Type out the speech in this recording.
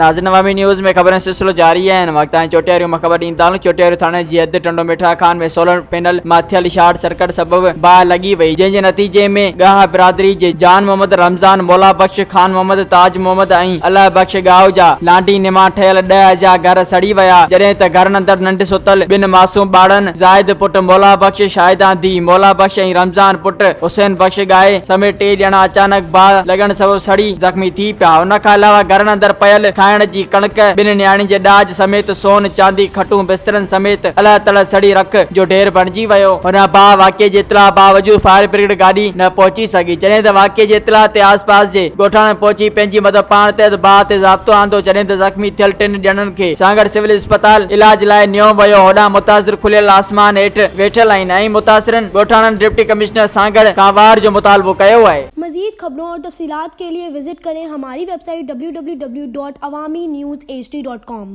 ناظرين عوامي نيوز ۾ خبرن جو سلسلو جاري آهي هن وقت تائين چوٽياريون مان خبر ڏيندا هلون چوٽياريون ٿاڻي جي حد ٽنڊو مٺا خان ۾ سولر پينل مان ٿيل شارٽ سرڪٽ سبب باهه لڳي وئي جنهن جي نتيجي ۾ ڳاها برادري جي جان محمد رمضان مولا بخش خان محمد تاج محمد ۽ الله بخش ڳاهو جا لانڍي نما ٺهيل 10 جا گهر سڙي ويا جڏهن ته گهرن اندر ننڍ ستل ٻن معصوم ٻارڙن زاهد پٽ مولا بخش شاهدان ڌي مولا بخش ۽ رمضان پٽ حسين بخش ڳاهي سميت ٽي ڄڻا اچانڪ باهه لڳڻ سبب سڙي زخمي ٿي پيا. ان کان علاوه گهرن اندر پيل کائڻ جي ڪڻڪ، ٻن نياڻين جي ڏاج سميت سون، چاندي، کٽون، بسترن سميت الهه تلهه سڙي رک جو ڍير بڻجي ويو. هن باهه واقعي جي اطلاع باوجود فائر برگيڊ گاڏي نه پهچي سگهي، جڏهن ته واقعي جي اطلاع تي آس پاس جي ڳوٺاڻن پهچي پنهنجي مدد پاڻ تحت باهه تي ضابطو آندو، جڏهن ته زخمي ٿيل ٽن ڄڻن کي سانگهڙ سول اسپتال علاج لاء نيو ويو، هوڏانهن متاثر کليل آسمان هيٺ ويٺل آهن ۽ متاثرن ڳوٺاڻن ڊپٽي ڪمشنر سانگهڙ کان واهر جو مطالبو ڪيو آهي. مزيد خبرون اور تفصيلات کے لئے وزٽ ڪرين ھماري web site www.awamiNewsHD.com.